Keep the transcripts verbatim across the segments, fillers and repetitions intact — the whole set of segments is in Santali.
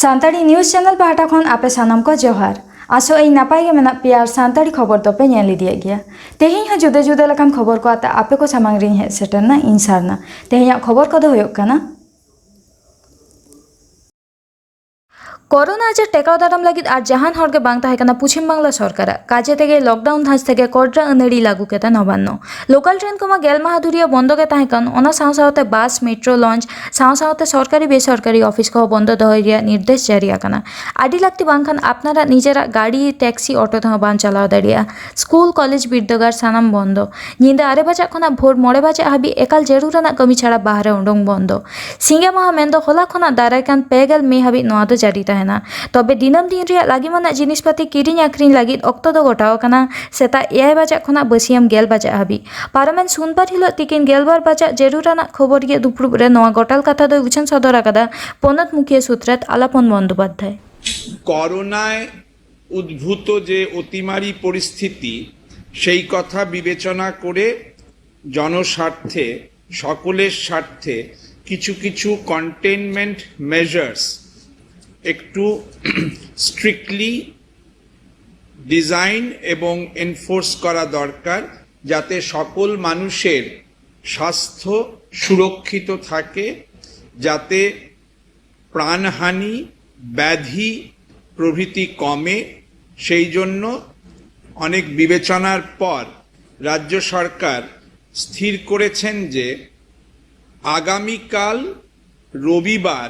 ᱥᱟᱱᱛᱟᱲᱤ ᱱᱤᱭᱩᱡᱽ ᱪᱮᱱᱮᱞ ᱯᱟᱦᱴᱟ ᱠᱷᱚᱱ ᱟᱯᱮ ᱥᱟᱱᱟᱢ ᱠᱚ ᱡᱚᱦᱟᱨ᱾ ᱟᱥᱚᱜ ᱟᱹᱧ ᱱᱟᱯᱟᱭ ᱜᱮ ᱢᱮᱱᱟᱜ ᱯᱮᱭᱟ ᱟᱨ ᱥᱟᱱᱛᱟᱲᱤ ᱠᱷᱚᱵᱚᱨ ᱫᱚᱯᱮ ᱧᱮᱞ ᱤᱫᱤᱭᱮᱫ ᱜᱮᱭᱟ᱾ ᱛᱮᱦᱮᱧ ᱦᱚᱸ ᱡᱩᱫᱟᱹ ᱡᱩᱫᱟᱹ ᱞᱮᱠᱟᱱ ᱠᱷᱚᱵᱚᱨ ᱠᱚ ᱟᱛᱮ ᱟᱯᱮ ᱠᱚ ᱥᱟᱢᱟᱝ ᱨᱤᱧ ᱦᱮᱡ ᱥᱮᱴᱮᱨᱱᱟ ᱤᱧ ᱥᱟᱨᱱᱟ᱾ ᱛᱮᱦᱮᱧᱟᱜ ᱠᱷᱚᱵᱚᱨ ᱠᱚᱫᱚ ᱦᱩᱭᱩᱜ ᱠᱟᱱᱟ, ᱠᱚᱨᱳᱱᱟ ᱟᱡᱟᱨ ᱴᱮᱠᱟᱣ ᱫᱟᱨᱟᱢ ᱞᱟᱹᱜᱤᱫ ᱟᱨ ᱡᱟᱦᱟᱱ ᱦᱚᱲ ᱜᱮ ᱵᱟᱝ ᱛᱟᱦᱮᱸ ᱠᱟᱱᱟ ᱯᱚᱪᱷᱤᱢ ᱵᱟᱝᱞᱟ ᱥᱚᱨᱠᱟᱨᱟᱜ᱾ ᱠᱟᱡᱮ ᱛᱮᱜᱮ ᱞᱚᱠᱰᱟᱣᱩᱱ ᱫᱷᱟᱡᱽ ᱛᱮᱜᱮ ᱠᱚᱰᱨᱟ ᱟᱹᱱᱟᱹᱲᱤ ᱞᱟᱹᱜᱩ ᱠᱮᱫᱟ ᱱᱚᱵᱟᱱᱱᱚ᱾ ᱞᱳᱠᱟᱞ ᱴᱨᱮᱱ ᱠᱚᱢᱟ ᱜᱮᱞ ᱢᱟᱦᱟ ᱫᱷᱩᱨᱤᱭᱟᱹ ᱵᱚᱱᱫᱚ ᱜᱮ ᱛᱟᱦᱮᱸ ᱠᱟᱱ, ᱚᱱᱟ ᱥᱟᱶ ᱥᱟᱶᱛᱮ ᱵᱟᱥ, ᱢᱮᱴᱨᱳ ᱞᱚᱧᱪ, ᱥᱟᱶ ᱥᱟᱶᱛᱮ ᱥᱚᱨᱠᱟᱨᱤ ᱵᱮᱥᱚᱨᱠᱟᱨᱤ ᱚᱯᱷᱤᱥ ᱠᱚᱦᱚᱸ ᱵᱚᱱᱫᱚ ᱫᱚᱦᱚᱭ ᱨᱮᱭᱟᱜ ᱱᱤᱨᱫᱮᱥ ᱡᱟᱹᱨᱤ ᱟᱠᱟᱱᱟ᱾ ᱟᱹᱰᱤ ᱞᱟᱹᱠᱛᱤ ᱵᱟᱝᱠᱷᱟᱱ ᱟᱯᱱᱟᱨᱟᱜ ᱱᱤᱡᱮᱨᱟᱜ ᱜᱟᱹᱰᱤ, ᱴᱮᱠᱥᱤ, ᱚᱴᱳ ᱛᱮᱦᱚᱸ ᱵᱟᱢ ᱪᱟᱞᱟᱣ ᱫᱟᱲᱮᱭᱟᱜᱼᱟ᱾ ᱥᱠᱩᱞ, ᱠᱚᱞᱮᱡᱽ, ᱵᱤᱨᱫᱟᱹᱜᱟᱲ ᱥᱟᱱᱟᱢ ᱵᱚᱱᱫᱚ᱾ ᱧᱤᱫᱟᱹ ᱟᱨᱮ ᱵᱟᱡᱟᱜ ᱠᱷᱚᱱᱟᱜ ᱵᱷᱳᱨ ᱢᱚᱬᱮ ᱵᱟᱡᱟᱜ ᱦᱟᱹᱵᱤᱡ ᱮᱠᱟᱞ ᱡᱟᱹᱨᱩᱲ ᱟᱱᱟᱜ ᱠᱟᱹᱢᱤ ᱪᱷᱟᱲᱟ ᱵᱟᱦᱨᱮ ᱩᱰᱩᱝ ᱵᱚᱱᱫᱚ᱾ ᱥᱤᱸᱜᱮ ᱢᱟᱦᱟ ᱢᱮᱱᱫᱚ ᱦᱚᱞᱟ ᱠᱷᱚᱱᱟᱜ ᱫᱟᱨᱟᱭ ᱠᱟᱱ ᱯᱮ ᱜᱮᱞ ᱢᱮ ᱦᱟᱹᱵᱤᱡ ᱱᱚᱣᱟ ᱫᱚ ᱡᱟᱹᱨᱤ ᱛᱟᱦᱮᱱᱟ᱾ ᱛᱚᱵᱮ ᱫᱤᱱᱟᱹᱢ ᱫᱤᱱ ᱨᱮᱭᱟᱜ ᱞᱟᱹᱜᱤᱢᱟᱱᱟᱜ ᱡᱤᱱᱤᱥ ᱯᱟᱹᱛᱤ ᱠᱤᱨᱤᱧ ᱟᱹᱠᱷᱨᱤᱧ ᱞᱟᱹᱜᱤᱫ ᱚᱠᱛᱚ ᱫᱚ ᱜᱚᱴᱟᱣ ᱟᱠᱟᱱᱟ ᱥᱮᱛᱟᱜ ᱮᱭᱟᱭ ᱵᱟᱡᱟᱜ ᱠᱷᱚᱱᱟᱜ ᱵᱟᱹᱥᱤᱭᱟᱹᱢ ᱜᱮᱞ ᱵᱟᱡᱟᱜ ᱦᱟᱹᱵᱤᱡ᱾ ᱯᱟᱨᱚᱢᱮᱱ ᱥᱩᱱᱵᱟᱨ ᱦᱤᱞᱳᱜ ᱛᱤᱠᱤᱱ ᱜᱮᱞᱵᱟᱨ ᱵᱟᱡᱟᱜ ᱡᱟᱹᱨᱩᱲ ᱟᱱᱟᱜ ᱠᱷᱚᱵᱚᱨᱤᱭᱟᱹ ᱫᱩᱯᱲᱩᱵ ᱨᱮ ᱱᱚᱣᱟ ᱜᱚᱴᱟᱞ ᱠᱟᱛᱷᱟ ᱫᱚᱭ ᱩᱪᱷᱟᱹᱱ ᱥᱚᱫᱚᱨ ᱟᱠᱟᱫᱟ ᱯᱚᱱᱚᱛ ᱢᱩᱠᱷᱤᱭᱟᱹ ᱥᱩᱛᱨᱮᱛ ᱟᱞᱟᱯᱚᱱ ᱵᱚᱱᱫᱳᱯᱟᱫᱽᱫᱷᱟᱭ। করোনায় উদ্ভূত যে অতিমারী পরিস্থিতি, সেই কথা বিবেচনা করে জনস্বার্থে, সকলের স্বার্থে কিছু কিছু কন্টেইনমেন্ট মেজার্স একটু স্ট্রিক্টলি ডিজাইন এবং এনফোর্স করা দরকার, যাতে সকল মানুষের স্বাস্থ্য সুরক্ষিত থাকে, যাতে প্রাণহানি, ব্যাধি প্রভৃতি কমে। সেই জন্য অনেক বিবেচনার পর রাজ্য সরকার স্থির করেছেন যে আগামীকাল রবিবার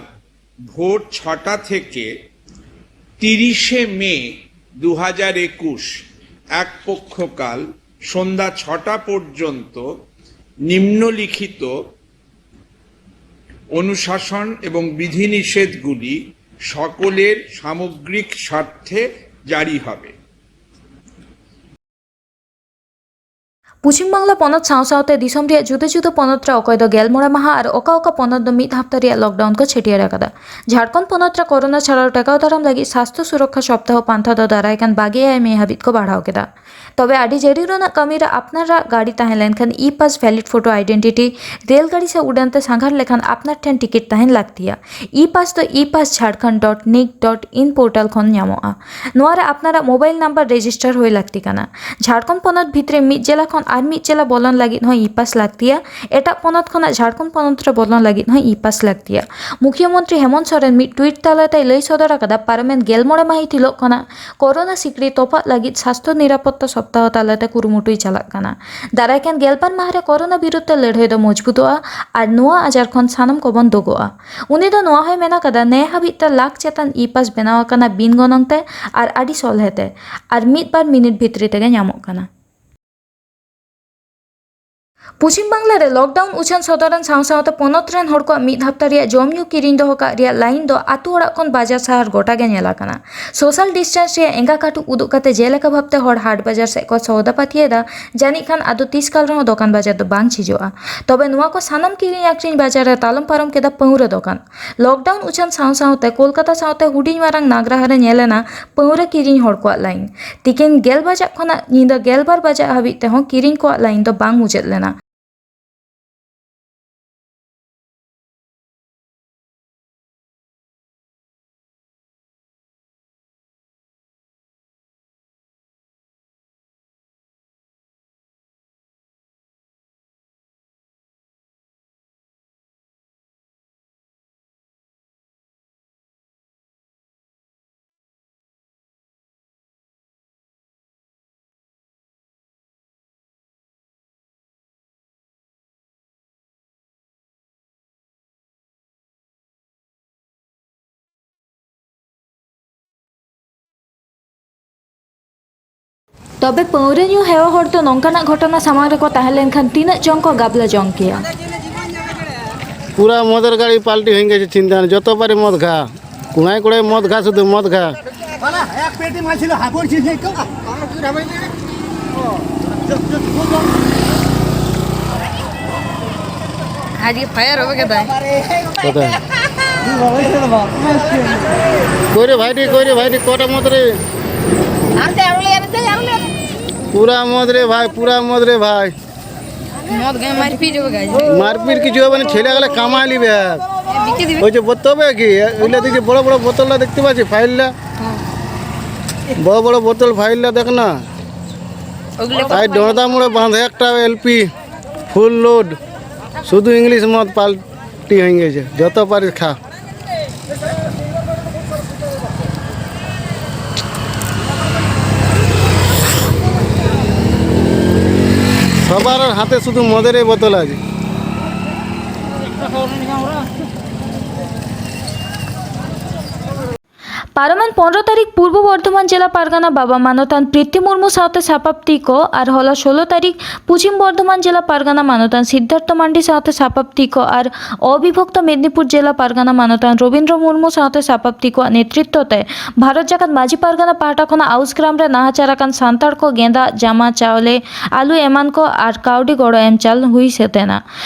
ভোর ছটা থেকে তিরিশে মে দু হাজার একুশ এক পক্ষকাল সন্ধ্যা ছটা পর্যন্ত নিম্নলিখিত অনুশাসন এবং বিধিনিষেধগুলি সকলের সামগ্রিক স্বার্থে জারি হবে। ᱯᱚᱪᱷᱤᱢ ᱵᱟᱝᱞᱟ ᱯᱚᱱᱚᱛ ᱥᱟᱶ ᱥᱟᱶᱛᱮ ᱫᱤᱥᱚᱢ ᱨᱮᱭᱟᱜ ᱡᱩᱫᱟᱹ ᱡᱩᱫᱟᱹ ᱯᱚᱱᱚᱛ ᱨᱮ ᱚᱠᱚᱭ ᱫᱚ ᱜᱮᱞ ᱢᱚᱬᱮ ᱢᱟᱦᱟ ᱟᱨ ᱚᱠᱟ ᱚᱠᱟ ᱯᱚᱱᱚᱛ ᱫᱚ ᱢᱤᱫ ᱦᱟᱯᱛᱟ ᱨᱮᱭᱟᱜ ᱞᱚᱠᱰᱟᱣᱩᱱ ᱠᱚ ᱪᱷᱟᱹᱴᱭᱟᱹᱨ ᱟᱠᱟᱫᱟ᱾ ᱡᱷᱟᱲᱠᱷᱚᱸᱰ ᱯᱚᱱᱚᱛ ᱨᱮ ᱠᱳᱨᱳᱱᱟ ᱪᱷᱟᱲᱟᱣ ᱴᱮᱠᱟᱣ ᱫᱟᱨᱟᱢ ᱞᱟᱹᱜᱤᱫ ᱥᱟᱥᱛᱷᱚ ᱥᱩᱨᱚᱠᱠᱷᱟ ᱥᱚᱯᱛᱟᱦᱚ ᱯᱟᱱᱛᱷᱟ ᱫᱚ ᱫᱟᱨᱟᱭ ᱠᱟᱱ ᱵᱟᱜᱮ ᱮᱭᱟᱭ ᱢᱮ ᱦᱟᱹᱵᱤᱡ ᱠᱚ ᱵᱟᱲᱦᱟᱣ ᱠᱮᱫᱟ᱾ ᱛᱚᱵᱮ ᱟᱹᱰᱤ ᱡᱟᱹᱨᱩᱲ ᱟᱱᱟᱜ ᱠᱟᱹᱢᱤ ᱨᱮ ᱟᱯᱱᱟᱨᱟᱜ ᱜᱟᱹᱰᱤ ᱛᱟᱦᱮᱸ ᱞᱮᱱᱠᱷᱟᱱ ᱤ ᱯᱟᱥ, ᱵᱷᱮᱞᱤᱰ ᱯᱷᱳᱴᱳ ᱟᱭᱰᱮᱱᱴᱤᱴᱤ, ᱨᱮᱞ ᱜᱟᱹᱰᱤ ᱥᱮ ᱩᱰᱟᱹᱱ ᱛᱮ ᱥᱟᱸᱜᱷᱟᱨ ᱞᱮᱠᱷᱟᱱ ᱟᱯᱱᱟᱨ ᱴᱷᱮᱱ ᱴᱤᱠᱤᱴ ᱛᱟᱦᱮᱱ ᱞᱟᱹᱠᱛᱤᱭᱟ᱾ ᱤ ᱯᱟᱥ ᱫᱚ e pass jharkhand dot nic dot in portal ᱠᱷᱚᱱ ᱧᱟᱢᱚᱜᱼᱟ᱾ ᱱᱚᱣᱟ ᱨᱮ ᱟᱯᱱᱟᱨᱟᱜ ᱢᱳᱵᱟᱭᱤᱞ ᱱᱟᱢᱵᱟᱨ ᱨᱮᱡᱤᱥᱴᱟᱨ ᱦᱩᱭ ᱞᱟᱹᱠᱛᱤ ᱠᱟᱱᱟ᱾ ᱡᱷᱟᱲᱠᱷᱚᱸᱰ ᱯᱚᱱᱚᱛ ᱵᱷᱤᱛᱨᱤ ᱢᱤᱫ ᱡᱮᱞᱟ ᱠᱷᱚᱱ ᱟᱨ ᱢᱤᱫ ᱡᱮᱞᱟ ᱵᱚᱞᱚᱱ ᱞᱟᱹᱜᱤᱫ ᱦᱚᱸ ᱤ ᱯᱟᱥ ᱞᱟᱹᱠᱛᱤᱭᱟ᱾ ᱮᱴᱟᱜ ᱯᱚᱱᱚᱛ ᱠᱷᱚᱱᱟᱜ ᱡᱷᱟᱲᱠᱷᱚᱸᱰ ᱯᱚᱱᱚᱛ ᱨᱮ ᱵᱚᱞᱚᱱ ᱞᱟᱹᱜᱤᱫ ᱦᱚᱸ ᱤ ᱯᱟᱥ ᱞᱟᱹᱠᱛᱤᱭᱟ᱾ ᱢᱩᱠᱷᱭᱟᱹ ᱢᱚᱱᱛᱨᱤ ᱦᱮᱢᱚᱱᱛ ᱥᱚᱨᱮᱱ ᱢᱤᱫ ᱴᱩᱭᱤᱴ ᱛᱟᱞᱟᱛᱮᱭ ᱞᱟᱹᱭ ᱥᱚᱫᱚᱨ ᱟᱠᱟᱫᱟ, ᱯᱟᱨᱚᱢᱮᱱ ᱜᱮᱞ ᱢᱚᱬᱮ ᱢᱟᱹᱦᱤᱛ ᱦᱤᱞᱳᱜ ᱠᱷᱚᱱᱟᱜ ᱠᱳᱨᱳᱱᱟ ᱥᱤᱠᱲᱤ ᱛᱚᱯᱟᱜ ᱞᱟᱹᱜᱤᱫ ᱥᱟᱥᱛᱷᱚ ᱱᱤᱨᱟᱯᱚᱛᱛᱟ ᱥᱚᱯᱛᱟᱦᱚ ᱛᱟᱞᱟᱛᱮ ᱠᱩᱨᱩᱢᱩᱴᱩᱭ ᱪᱟᱞᱟᱜ ᱠᱟᱱᱟ᱾ ᱫᱟᱨᱟᱭ ᱠᱟᱱ ᱜᱮᱞᱵᱟᱨ ᱢᱟᱦᱟ ᱨᱮ ᱠᱳᱨᱳᱱᱟ ᱵᱤᱨᱩᱫᱷ ᱛᱮ ᱞᱟᱹᱲᱦᱟᱹᱭ ᱫᱚ ᱢᱚᱡᱽᱵᱩᱛᱚᱜᱼᱟ ᱟᱨ ᱱᱚᱣᱟ ᱟᱡᱟᱨ ᱠᱷᱚᱱ ᱥᱟᱱᱟᱢ ᱠᱚᱵᱚᱱ ᱫᱳᱜᱚᱜᱼᱟ᱾ ᱩᱱᱤ ᱫᱚ ᱱᱚᱣᱟ ᱦᱚᱸᱭ ᱢᱮᱱ ᱟᱠᱟᱫᱟ, ᱱᱮ ᱦᱟᱹᱵᱤᱡ ᱛᱮ ᱞᱟᱠᱷ ᱪᱮᱛᱟᱱ ᱤ ᱯᱟᱥ ᱵᱮᱱᱟᱣ ᱟᱠᱟᱱᱟ ᱵᱤᱱ ᱜᱚᱱᱚᱝ ᱛᱮ ᱟᱨ ᱟᱹᱰᱤ ᱥᱚᱞᱦᱮ ᱛᱮ ᱟᱨ ᱢᱤᱫ ᱵᱟᱨ ᱢᱤᱱᱤᱴ ᱵᱷᱤᱛᱨᱤ ᱛᱮᱜᱮ ᱧᱟᱢᱚᱜ ᱠᱟᱱᱟ᱾ ᱯᱚᱪᱷᱤᱢ ᱵᱟᱝᱞᱟ ᱨᱮ ᱞᱚᱠᱰᱟᱣᱩᱱ ᱩᱪᱷᱟᱹᱱ ᱥᱚᱫᱚᱨᱮᱱ ᱥᱟᱶ ᱥᱟᱶᱛᱮ ᱯᱚᱱᱚᱛ ᱨᱮᱱ ᱦᱚᱲ ᱠᱚᱣᱟᱜ ᱢᱤᱫ ᱦᱟᱯᱛᱟ ᱨᱮᱭᱟᱜ ᱡᱚᱢ ᱧᱩ ᱠᱤᱨᱤᱧ ᱫᱚᱦᱚ ᱠᱟᱜ ᱨᱮᱭᱟᱜ ᱞᱟᱭᱤᱱ ᱫᱚ ᱟᱛᱳ ᱚᱲᱟᱜ ᱠᱷᱚᱱ ᱵᱟᱡᱟᱨ ᱥᱟᱦᱟᱨ ᱜᱚᱴᱟ ᱜᱮ ᱧᱮᱞ ᱟᱠᱟᱱᱟ᱾ ᱥᱳᱥᱟᱞ ᱰᱤᱥᱴᱮᱱᱥ ᱨᱮᱭᱟᱜ ᱮᱸᱜᱟ ᱠᱟᱹᱴᱩᱵ ᱩᱫᱩᱜ ᱠᱟᱛᱮ ᱡᱮᱞᱮᱠᱟ ᱵᱷᱟᱵᱛᱮ ᱦᱚᱲ ᱦᱟᱴ ᱵᱟᱡᱟᱨ ᱥᱮᱫ ᱠᱚ ᱥᱚᱣᱫᱟ ᱯᱟᱹᱛᱤᱭᱮᱫᱟ, ᱡᱟᱹᱱᱤᱡ ᱠᱷᱟᱱ ᱟᱫᱚ ᱛᱤᱥ ᱠᱟᱞ ᱨᱮᱦᱚᱸ ᱫᱚᱠᱟᱱ ᱵᱟᱡᱟᱨ ᱫᱚ ᱵᱟᱝ ᱡᱷᱤᱡᱚᱜᱼᱟ᱾ ᱛᱚᱵᱮ ᱱᱚᱣᱟ ᱠᱚ ᱥᱟᱱᱟᱢ ᱠᱤᱨᱤᱧ ᱟᱠᱷᱨᱤᱧ ᱵᱟᱡᱟᱨ ᱨᱮ ᱛᱟᱞᱚᱢ ᱯᱟᱨᱚᱢ ᱠᱮᱫᱟ ᱯᱟᱹᱣᱨᱟᱹ ᱫᱚᱠᱟᱱ᱾ ᱞᱚᱠᱰᱟᱣᱩᱱ ᱩᱪᱷᱟᱹᱱ ᱥᱟᱶ ᱥᱟᱶᱛᱮ ᱠᱳᱞᱠᱟᱛᱟ ᱥᱟᱶᱛᱮ ᱦᱩᱰᱤᱧ ᱢᱟᱨᱟᱝ ᱱᱟᱜᱽᱨᱟᱦᱟ ᱨᱮ ᱧᱮᱞ ᱮᱱᱟ ᱯᱟᱹᱣᱨᱟᱹ ᱠᱤᱨᱤᱧ ᱦᱚᱲ ᱠᱚᱣᱟᱜ ᱞᱟᱭᱤᱱ᱾ ᱛᱤᱠᱤᱱ ᱜᱮᱞ ᱵᱟᱡᱟᱜ ᱠᱷᱚᱱᱟᱜ ᱧᱤᱫᱟᱹ ᱜᱮᱞᱵᱟᱨ ᱵᱟᱡᱟᱜ ᱦᱟᱹᱵᱤᱡ ᱛᱮᱦᱚᱸ ᱠᱤᱨᱤᱧ ᱠᱚᱣᱟᱜ ᱞᱟᱭᱤᱱ ᱫᱚ ᱵᱟᱝ ᱢᱩᱪᱟᱹᱫ ᱞᱮᱱᱟ᱾ ᱛᱚᱵᱮ ᱯᱟᱹᱣᱨᱟᱹ ᱧᱩ ᱦᱮᱣᱟ ᱦᱚᱲ ᱫᱚ ᱱᱚᱝᱠᱟᱱᱟᱜ ᱜᱷᱚᱴᱚᱱᱟ ᱥᱟᱢᱟᱝ ᱨᱮᱠᱚ ᱛᱟᱦᱮᱸ ᱞᱮᱱᱠᱷᱟᱱ ᱛᱤᱱᱟᱹᱜ ᱪᱚᱝ ᱠᱚ ᱜᱟᱵᱞᱟ ᱡᱚᱝ ᱠᱮᱭᱟ᱾ ᱯᱩᱨᱟ ᱢᱚᱫᱮᱨ ᱜᱟᱲᱤ ᱯᱟᱞᱴᱤ ᱦᱩᱭ ᱜᱮᱪᱷᱮ ᱪᱤᱱᱛᱟ ᱡᱚᱛᱚ ᱵᱟᱨᱮ ᱢᱚᱫ ᱜᱷᱟ ᱠᱩᱲᱟᱭ ᱠᱩᱲᱟᱭ ᱢᱚᱫ ᱜᱷᱟ ᱥᱩᱫᱷᱩ ᱢᱚᱫ ᱜᱷᱟ। ᱵᱟᱞᱟ, ᱮᱠ ᱯᱮᱴᱤ ᱢᱟᱪᱷᱤ ᱞᱚ ᱦᱟᱵᱚᱲ ᱪᱤᱡᱽ ᱱᱮ ᱠᱚ। ᱟᱡ ᱜᱮ ᱯᱷᱟᱭᱟᱨ ᱦᱚᱵᱮ ᱠᱟᱫᱟᱭ᱾ ᱠᱚᱛᱟᱭ? ᱠᱚᱭ ᱨᱮ ᱵᱷᱟᱭ ᱰᱤ, ᱠᱚᱭ ᱨᱮ ᱵᱷᱟᱭ ᱰᱤ, ᱠᱚᱴᱟ ᱢᱚᱛ ᱨᱮ? ᱟᱨ ᱛᱮ ᱟᱨᱚ ᱞᱮ, ᱟᱨ ᱛᱮ ᱟᱨᱚ ᱞᱮ᱾ ᱯᱩᱨᱟ ᱢᱚᱛ ᱨᱮ ᱵᱷᱟᱭ, ᱯᱩᱨᱟ ᱢᱚᱛ ᱨᱮ ᱵᱷᱟᱭ᱾ ᱢᱚᱛ ᱜᱮ ᱢᱟᱨᱯᱤᱴ ᱦᱚᱵᱮ ᱠᱟᱫᱟᱭ᱾ ᱢᱟᱨᱯᱤᱴ ᱠᱤᱪᱷᱩ ᱦᱚᱵᱮ ᱱᱟ, ছেলে গেলে কামাই লিবে। বিকে দিবে। ওই যে বোতল কি? ওইগুলা দেখছি বড় বড় বোতল দেখতে পাচ্ছি, ফাইলটা। হ্যাঁ। বড় বড় বোতল ফাইলটা দেখ না। ওগুলো তো আই ডোঁড়া মুড়ে বাঁধে একটা এলপি ফুল লোড, শুধু ইংলিশ মদ পাল্টি হয়ে গেছে, যত পারিস খা। সবার হাতে শুধু মদের এই বোতল আছে। ᱯᱟᱨᱚᱢᱮᱱ ᱯᱚᱱᱨᱚ ᱛᱟᱹᱨᱤᱠᱷ ᱯᱩᱨᱵᱚ ᱵᱚᱨᱫᱷᱚᱢᱟᱱ ᱡᱮᱞᱟ ᱯᱟᱨᱜᱟᱱᱟ ᱵᱟᱵᱟ ᱢᱟᱱᱚᱛᱟᱱ ᱯᱨᱤᱛᱤ ᱢᱩᱨᱢᱩ ᱥᱟᱶᱛᱮ ᱥᱟᱯᱟᱯ ᱛᱤ ᱠᱚ ᱟᱨ ᱦᱚᱞᱟ ᱥᱳᱞᱳ ᱛᱟᱹᱨᱤᱠᱷ ᱯᱚᱪᱷᱤᱢ ᱵᱚᱨᱫᱷᱚᱢᱟᱱ ᱡᱮᱞᱟ ᱯᱟᱨᱜᱟᱱᱟ ᱢᱟᱱᱚᱛᱟᱱ ᱥᱤᱫᱽᱫᱷᱟᱨᱛᱷᱚ ᱢᱟᱱᱰᱤ ᱥᱟᱶᱛᱮ ᱥᱟᱯᱟᱯ ᱛᱤ ᱠᱚ ᱟᱨ ᱚᱵᱤᱵᱷᱚᱠᱛᱚ ᱢᱮᱫᱽᱱᱤᱯᱩᱨ ᱡᱮᱞᱟ ᱯᱟᱨᱜᱟᱱᱟ ᱢᱟᱱᱚᱛᱟᱱ ᱨᱚᱵᱤᱱᱫᱨᱚ ᱢᱩᱨᱢᱩ ᱥᱟᱶᱛᱮ ᱥᱟᱯᱟᱯ ᱛᱤ ᱠᱚᱣᱟᱜ ᱱᱮᱛᱨᱤᱛᱛᱚ ᱛᱮ ᱵᱷᱟᱨᱚᱛ ᱡᱟᱠᱟᱛ ᱢᱟᱹᱡᱷᱤ ᱯᱟᱨᱜᱟᱱᱟ ᱯᱟᱦᱴᱟ ᱠᱷᱚᱱᱟᱜ ᱟᱣᱩᱥ ᱜᱨᱟᱢ ᱨᱮ ᱱᱟᱦᱟᱪᱟᱨ ᱟᱠᱟᱱ ᱥᱟᱱᱛᱟᱲ ᱠᱚ ᱜᱮᱸᱫᱟᱜ, ᱡᱟᱢᱟ, ᱪᱟᱣᱞᱮ, ᱟᱹᱞᱩ ᱮᱢᱟᱱ ᱠᱚ ᱟᱨ ᱠᱟᱹᱣᱰᱤ ᱜᱚᱲᱚ ᱮᱢ ᱪᱟᱞ ᱦᱩᱭ ᱥᱟᱹᱛ ᱮᱱᱟ᱾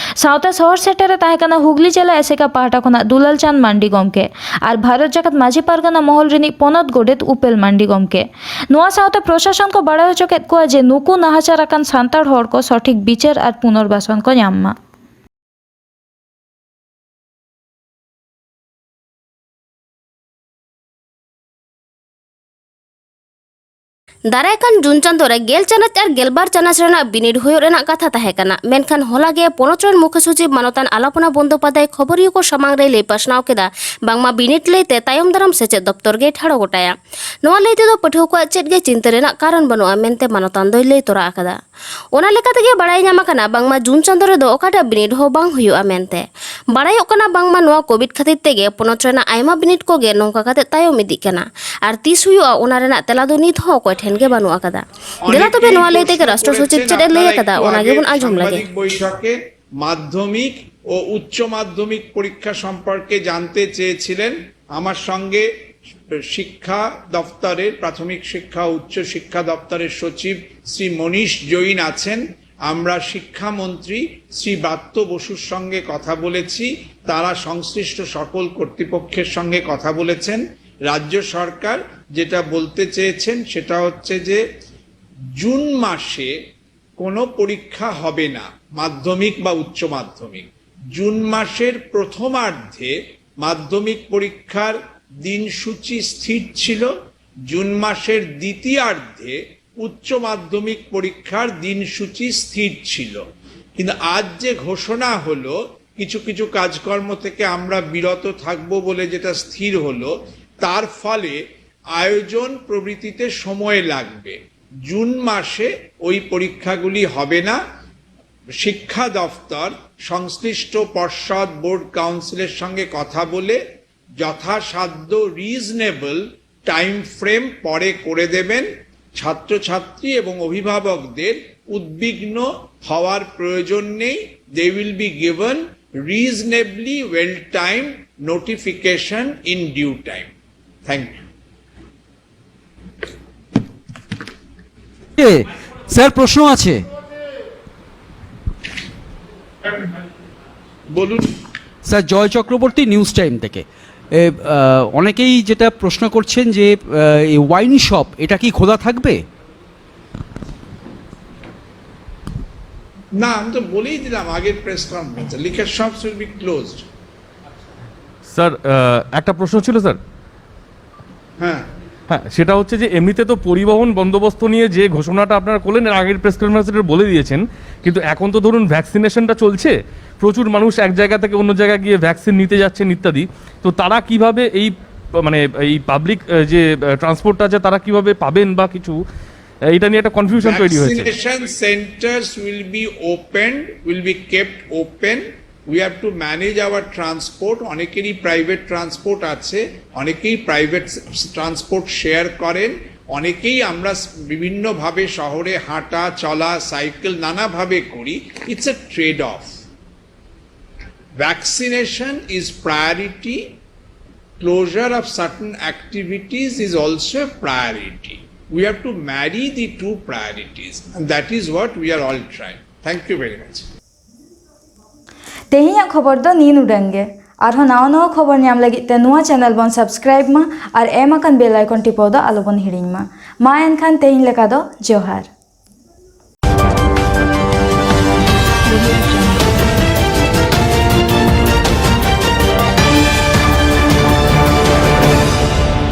ᱥᱟᱶᱛᱮ ᱥᱚᱦᱚᱨ ᱥᱮᱴᱮᱨ ᱨᱮ ᱛᱟᱦᱮᱸ ᱠᱟᱱᱟ ᱦᱩᱜᱽᱞᱤ ᱡᱮᱞᱟ ᱮᱥᱮᱠᱟ ᱯᱟᱦᱴᱟ ᱠᱷᱚᱱᱟᱜ ᱫᱩᱞᱟᱞ ᱪᱟᱸᱫᱽ ᱢᱟᱱᱰᱤ ᱜᱚᱢᱠᱮ ᱟᱨ ᱵᱷᱟᱨᱚᱛ ᱡᱟᱠᱟᱛ ᱢᱟᱹᱡᱷᱤ ᱯᱟᱨᱜᱟᱱᱟ ᱢᱚᱦᱚᱞ ᱨᱤᱱᱤᱡ ᱯᱚᱱᱚᱛ ᱜᱚᱰᱮᱛ ᱩᱯᱮᱞ ᱢᱟᱱᱰᱤ ᱜᱚᱢᱠᱮ᱾ ᱱᱚᱣᱟ ᱥᱟᱶᱛᱮ ᱯᱨᱚᱥᱟᱥᱚᱱ ᱠᱚ ᱵᱟᱲᱟᱭ ᱦᱚᱪᱚ ᱠᱮᱫ ᱠᱚᱣᱟ ᱡᱮ ᱱᱩᱠᱩ ᱱᱟᱦᱟᱪᱟᱨ ᱟᱠᱟᱱ ᱥᱟᱱᱛᱟᱲ ᱦᱚᱲ ᱠᱚ ᱥᱚᱴᱷᱤᱠ ᱵᱤᱪᱟᱹᱨ ᱟᱨ ᱯᱩᱱᱚᱨᱵᱟᱥᱚᱱ ᱠᱚ ᱧᱟᱢ ᱢᱟ᱾ ᱫᱟᱨᱟᱭ ᱠᱟᱱ ᱡᱩᱱ ᱪᱟᱸᱫᱳ ᱨᱮ ᱜᱮᱞ ᱪᱟᱱᱟᱪ ᱟᱨ ᱜᱮᱞᱵᱟᱨ ᱪᱟᱱᱟᱪ ᱨᱮᱱᱟᱜ ᱵᱤᱱᱤᱰ ᱦᱩᱭᱩᱜ ᱨᱮᱱᱟᱜ ᱠᱟᱛᱷᱟ ᱛᱟᱦᱮᱸ ᱠᱟᱱᱟ, ᱢᱮᱱᱠᱷᱟᱱ ᱦᱚᱞᱟ ᱜᱮ ᱯᱚᱱᱚᱛ ᱨᱮᱱ ᱢᱩᱠᱷᱭᱚ ᱥᱚᱪᱤᱵᱽ ᱢᱟᱱᱚᱛᱟᱱ ᱟᱞᱟᱯᱚᱱᱟ ᱵᱚᱱᱫᱳᱯᱟᱫᱽᱫᱷᱟᱭ ᱠᱷᱚᱵᱚᱨᱤᱭᱟᱹ ᱠᱚ ᱥᱟᱢᱟᱝ ᱨᱮ ᱞᱟᱹᱭ ᱯᱟᱥᱱᱟᱣ ᱠᱮᱫᱟ, ᱵᱟᱝᱢᱟ ᱵᱤᱱᱤᱰ ᱞᱟᱹᱭᱛᱮ ᱛᱟᱭᱚᱢ ᱫᱟᱨᱟᱢ ᱥᱮᱪᱮᱫ ᱫᱚᱯᱛᱚᱨ ᱜᱮᱭ ᱴᱷᱟᱲᱚ ᱜᱚᱴᱟᱭᱟ᱾ ᱱᱚᱣᱟ ᱞᱟᱹᱭ ᱛᱮᱫᱚ ᱯᱟᱹᱴᱷᱩᱣᱟᱹ ᱠᱚᱣᱟᱜ ᱪᱮᱫ ᱜᱮ ᱪᱤᱱᱛᱟᱹ ᱨᱮᱱᱟᱜ ᱠᱟᱨᱚᱱ ᱵᱟᱹᱱᱩᱜᱼᱟ ᱢᱮᱱᱛᱮ ᱢᱟᱱᱚᱛᱟᱱ ᱫᱚᱭ ᱞᱟᱹᱭ ᱛᱚᱨᱟ ᱟᱠᱟᱫᱟ᱾ ᱚᱱᱟ ᱞᱮᱠᱟ ᱛᱮᱜᱮ ᱵᱟᱲᱟᱭ ᱧᱟᱢ ᱟᱠᱟᱱᱟ ᱵᱟᱝᱢᱟ ᱡᱩᱱ ᱪᱟᱸᱫᱳ ᱨᱮᱫᱚ ᱚᱠᱟᱴᱟᱜ ᱵᱤᱱᱤᱰ ᱦᱚᱸ ᱵᱟᱝ ᱦᱩᱭᱩᱜᱼᱟ ᱢᱮᱱᱛᱮ᱾ ᱵᱟᱲᱟᱭᱚᱜ ᱠᱟᱱᱟ ᱵᱟᱝᱢᱟ ᱱᱚᱣᱟ ᱠᱳᱵᱷᱤᱰ ᱠᱷᱟᱹᱛᱤᱨ ᱛᱮᱜᱮ ᱯᱚᱱᱚᱛ ᱨᱮᱱᱟᱜ ᱟᱭᱢᱟ ᱵᱤᱱᱤᱰ ᱠᱚᱜᱮ ᱱᱚᱝᱠᱟ ᱠᱟᱛᱮ ᱛᱟᱭᱚᱢ ᱤᱫᱤᱜ ᱠᱟᱱᱟ᱾ ᱟᱨ ᱛᱤᱥ ᱦᱩᱭᱩᱜᱼᱟ, ᱚᱱᱟ ᱨᱮᱱᱟᱜ ᱛᱮᱞᱟ ᱫᱚ ᱱᱤᱛ ᱦᱚᱸ ᱚᱠᱚᱭ ᱴᱷᱮᱱ ᱜᱮ ᱵᱟᱹᱱᱩᱜ ᱟᱠᱟᱫᱟ᱾ ᱫᱮᱞᱟ ᱛᱚᱵᱮ ᱱᱚᱣᱟ ᱞᱟᱹᱭ ᱛᱮᱜᱮ ᱨᱟᱥᱴᱨᱚ ᱥᱚᱪᱤᱵᱽ ᱪᱮᱫ ᱮ ᱞᱟᱹᱭ ᱟᱠᱟᱫᱟ, ᱚᱱᱟ ᱜᱮᱵᱚᱱ ᱟᱸᱡᱚᱢ ᱞᱮᱜᱮ᱾ সাংবাদিক বৈঠকে মাধ্যমিক ও উচ্চ মাধ্যমিক পরীক্ষা সম্পর্কে জানতে চেয়েছিলেন আমার সঙ্গে শিক্ষা দপ্তরের, প্রাথমিক শিক্ষা, উচ্চ শিক্ষা দপ্তরের সচিব শ্রী মনীষ জৈন আছেন। আমরা শিক্ষামন্ত্রী শ্রী ব্রাত্য বসুর সঙ্গে কথা বলেছি, তারা সংশ্লিষ্ট সকল কর্তৃপক্ষের সঙ্গে কথা বলেছেন। রাজ্য সরকার যেটা বলতে চেয়েছেন সেটা হচ্ছে যে জুন মাসে কোনো পরীক্ষা হবে না, মাধ্যমিক বা উচ্চ মাধ্যমিক। জুন মাসের প্রথমার্ধে মাধ্যমিক পরীক্ষার দিনসূচি স্থির ছিল, জুন মাসের দ্বিতীয়ার্ধে উচ্চ মাধ্যমিক পরীক্ষার দিনসূচি স্থির ছিল। কিন্তু আজ যে ঘোষণা হলো, কিছু কিছু কাজকর্ম থেকে আমরা বিরত থাকব বলে যেটা স্থির হলো, তার ফলে আয়োজন প্রভৃতিতে সময় লাগবে। জুন মাসে ওই পরীক্ষাগুলি হবে না। শিক্ষা দপ্তর সংশ্লিষ্ট পর্ষদ, বোর্ড, কাউন্সিলের সঙ্গে কথা বলে যথাসাধ্য রিজনেবল টাইম ফ্রেম পরে করে দেবেন। ছাত্রছাত্রী এবং অভিভাবকদের উদ্বিগ্ন হওয়ার প্রয়োজন নেই। They will be given reasonably well time notification in due time. Thank you. A, sir, প্রশ্ন আছে। বলুন। স্যার, জয় চক্রবর্তী, নিউজ টাইম থেকে। এ, আহ, অনেকেই যেটা প্রশ্ন করছেন যে আহ, এই ওয়াইন শপ, এটা কি খোলা থাকবে? না, আমি তো বলেই দিলাম আগের প্রেস কনফারেন্সে, liquor shops will be closed. Sir, ah, একটা প্রশ্ন ছিল স্যার। হ্যাঁ। হ্যাঁ, সেটা হচ্ছে যে এমনিতে তো পরিবহন বন্দোবস্ত নিয়ে যে ঘোষণাটা আপনারা করলেন, এর আগের প্রেস কনফারেন্সে বলে দিয়েছেন, কিন্তু এখন তো ধরুন ভ্যাকসিনেশনটা চলছে, প্রচুর মানুষ এক জায়গা থেকে অন্য জায়গায় গিয়ে ভ্যাকসিন নিতে যাচ্ছেন ইত্যাদি। তো তারা কিভাবে এই, মানে, এই পাবলিক যে ট্রান্সপোর্টটা আছে, তারা কিভাবে পাবেন বা কিছু, এটা নিয়ে একটা কনফিউশন তৈরি হয়েছে। Vaccination centers will be opened, will be kept open. We have to manage our transport. অনেকেরই প্রাইভেট ট্রান্সপোর্ট আছে, অনেকেই প্রাইভেট ট্রান্সপোর্ট শেয়ার করেন, অনেকেই আমরা বিভিন্নভাবে শহরে হাঁটা চলা, সাইকেল নানাভাবে করি। It's a trade off. Vaccination is priority. closure of certain activities is also a priority. We have to marry the two priorities, and that is what we are all trying. Thank you very much. ᱛᱮᱦᱮᱧᱟᱜ ᱠᱷᱚᱵᱚᱨ ᱫᱚ ᱱᱤᱱ ᱩᱰᱟᱹᱝ ᱜᱮ᱾ ᱟᱨᱦᱚᱸ ᱱᱟᱣᱟ ᱱᱟᱣᱟ ᱠᱷᱚᱵᱚᱨ ᱧᱟᱢ ᱞᱟᱹᱜᱤᱫ ᱛᱮ ᱱᱚᱣᱟ channel ᱵᱚᱱ subscribe ᱢᱟ ᱟᱨ ᱮᱢ ᱟᱠᱟᱱ bell icon ᱴᱤᱯᱟᱹᱣ ᱫᱚ ᱟᱞᱚᱵᱚᱱ ᱦᱤᱲᱤᱧ ᱢᱟ᱾ ᱢᱟ ᱮᱱᱠᱷᱟᱱ ᱛᱮᱦᱮᱧ ᱞᱮᱠᱟ ᱫᱚ ᱡᱚᱦᱟᱨ᱾